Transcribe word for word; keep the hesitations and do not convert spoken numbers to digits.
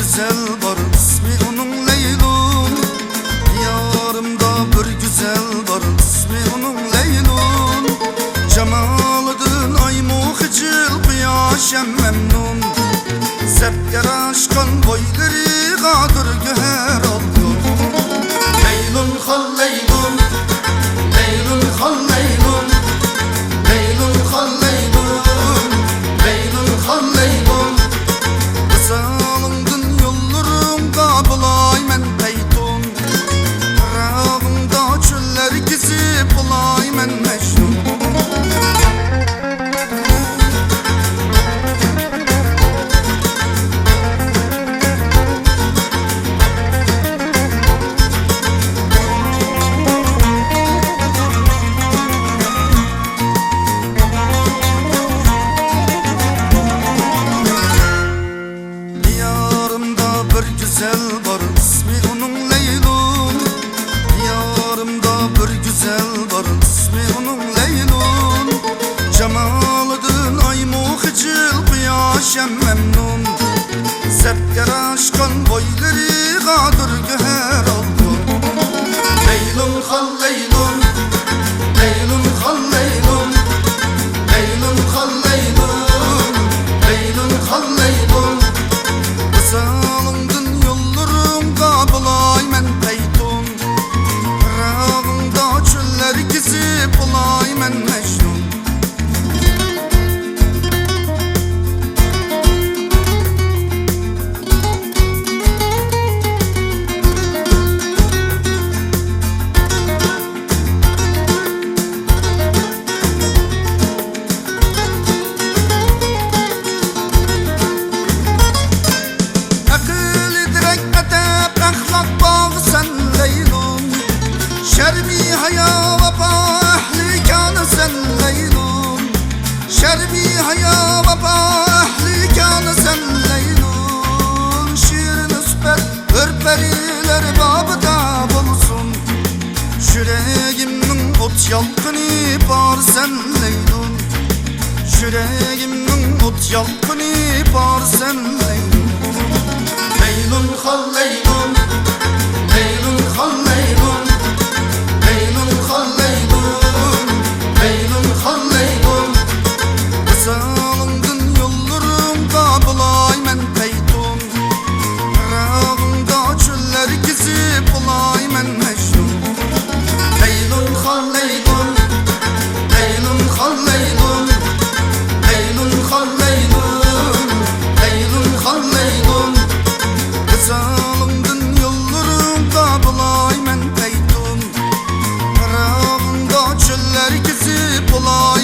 گۈزەل بار، ئىسمى ئۇنىڭ لەيلۇن. دىيارىمدا بىر گۈزەل بار، ئىسمى ئۇنىڭ لەيلۇن. جامالىدىن ئايمۇ خىجىل، قۇياش ھەم مەمنۇن. زەرد ياراشقان بويلىرىغا بىر گۆھەر ئالتۇن. لەيلۇن خان لەيلۇن، لەيلۇن خان لەيلۇن، لەيلۇن خان لەيلۇن، لەيلۇن خان لەيلۇن. ۋىسالىڭدىن يوللىرىڭغا بولايمەن پەيتۇن. پىراغىڭدا چۆللەر كېزىپ بولايمەن مەجنۇن. دىيارىمدا بىر گۈزەل بار، ئىسمى ئۇنىڭ لەيلۇن. دىيارىمدا بىر گۈزەل بار، ئىسمى ئۇنىڭ لەيلۇن. جامالىدىن ئايمۇ خىجىل، قۇياش ھەم مەمنۇن. زەرد ياراشقان بويلىرىغا بىر گۆھەر ئالتۇن. لەيلۇن خان لەيلۇن، لەيلۇن خان لەيلۇن، لەيلۇن خان لەيلۇن، لەيلۇن خان لەيلۇن. ۋىسالىڭدىن يوللىرىڭغا بولايمەن پەيتۇن. پىراغىڭدا چۆللەر كېزىپ بولايمەن مەجنۇن. ئەقىل ئىدراك ئەدەپ ئەخلاق باغ سەن لەيلۇن. شەرمى ھايا ۋاپا ئەھلى كانى سەن لەيلۇن. شەرمى ھايا ۋاپا ئەھلى كانى سەن لەيلۇن. شېرىن سۈپەت ھۆر پەرىلەر بابىدا بولسۇن. يۈرەگىمنىڭ ئوت يالقۇنى بار سەن لەيلۇن. يۈرەگىمنىڭ ئوت يالقۇنى بار سەن لەيلۇن. لەيلۇن خان لەيلۇن، لەيلۇن خان لەيلۇن، لەيلۇن خان لەيلۇن، لەيلۇن خان لەيلۇن. ۋىسالىڭدىن يوللىرىڭغا بولايمەن پەيتۇن. پىراغىڭدا چۆللەر كېزىپ بولايمەن مەجنۇن. لەيلۇن خان لەيلۇن، لەيلۇن خان لەيلۇن، لەيلۇن خان لەيلۇن، لەيلۇن خان لەيلۇن. ۋىسالىڭدىن يوللىرىڭغا بولايمەن پەيتۇن. پىراغىڭدا چۆللەر كېزىپ بولاي